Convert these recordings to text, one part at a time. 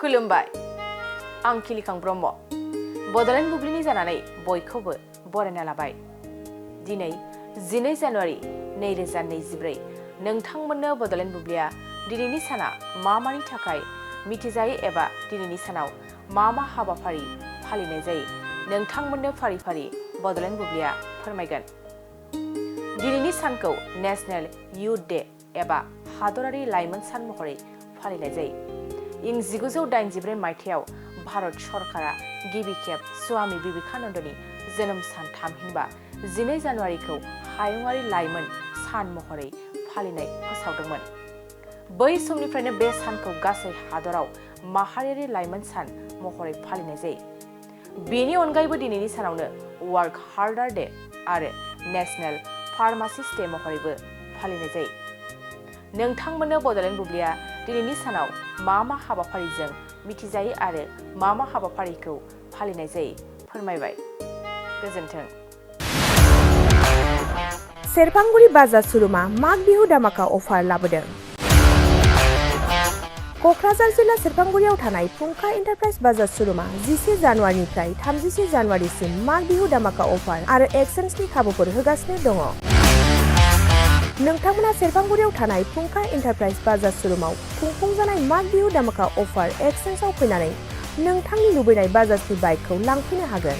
खुलुमबाय आं खिलिखां ब्रह्म बड'लेण्ड बुब्लिनि जानानै बयखौबो बरायना लाबाय दिनै 12 जानुवारि 2024 नोंथांमोननो बड'लेण्ड बुब्लिया दिनैनि साना मानि थाखाय मिथिजायो एबा दिनैनि सानाव मा हाबाफारि फालिनाय जायो नोंथांमोननो फारि फारि बड'लेण्ड बुब्लिया फोरमायगोन दिनैनि सानखौ नेशनेल युथ डे एबा हादरारि लाइमोन सान महरै फालिनाय जायो इं 1984 मायथाइयाव भारत सरकारा गिबि खेब स्वामी विवेकानन्दनि जोनोम सान थामहिनबा 12 जानुवारिखौ हायुङारि लाइमोन सान महरै फालिनाय फोसावदोंमोन बै समनिफ्रायनो बे सानखौ गासै हादराव माहारियारि लाइमोन सान महरै फालिनाय जायो बेनि अनगायैबो दिनैनि सानावनो वर्क हार्डार डे आरो नेशनेल फार्मासिस्ट डे महरैबो फालिनाय जायो नोंथांमोननो बड'लेण्ड बुब्लिया दिनैनि सानाव मा हाबाफारिजों मिथिजायो आरो मा हाबाफारिखौ फालिनाय जायो फोरमायबाय गोजोन्थों सेरफांगुरि बाजार शोरूमा माग बिहु दामाका अफार लाबोदों क'क्राझार जिल्ला सेरफांगुरियाव थानाय फुंखा एन्टारप्राइज बाजार शोरूमा 11 जानुवारिनिफ्राय 31 जानुवारिसिम माग बिहु दामाका अफार आरो एक्सचेन्जनि खाबुफोर होगासिनो दङ नोंथांमोना सेरफांगुरियाव थानाय फुंखा एन्टारप्राइज बाजार शोरूमाव खुंफुंजानाय माग बिहु दामाका अफार एक्सचेन्जआव फैनानै नोंथांनि लुबैनाय बाजाजनि बाइकखौ लांफैनो हागोन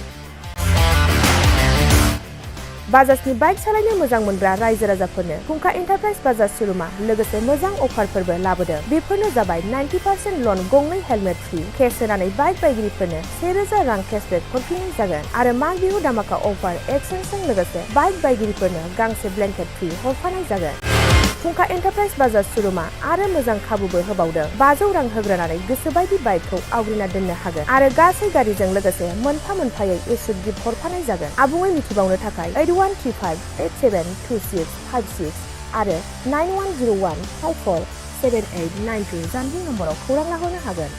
बाजाजनि बाइक सालायनो मोजां मोनग्रा रायजो राजाफोरनो फुंखा एन्टारप्राइज बाजार शोरूमा लोगोसे मोजां अफारफोरबो लाबोदों बेफोरनो जाबाय 90% लन गंनै हेलमेट फ्रि केस होनानै बाइक बायगिरिफोरनो 1000 रां केसबेक हरफिननाय जागोन आरो माग बिहु दामाका अफार एक्सचेन्जजों लोगोसे बाइक बायगिरिफोरनो गांसे ब्लेंकेट फ्रि हरफानाय जागोन फुंखा एन्टारप्राइज बाजार शोरूमा आरो मोजां खाबुबो होबावदों 500 रां होग्रोनानै गोसोबायदि बाइकखौ आवग्रिना दोननो हागोन आरो गासै गारिजों लोगोसे मोनफा मोनफायै इस्यु गिफ्ट हरफानाय जागोन आबुङै मिथिबावनो थाखाय 8135872656 आरो 9101547892 जानबुं नम्बराव खौरां लाहरनो हागोन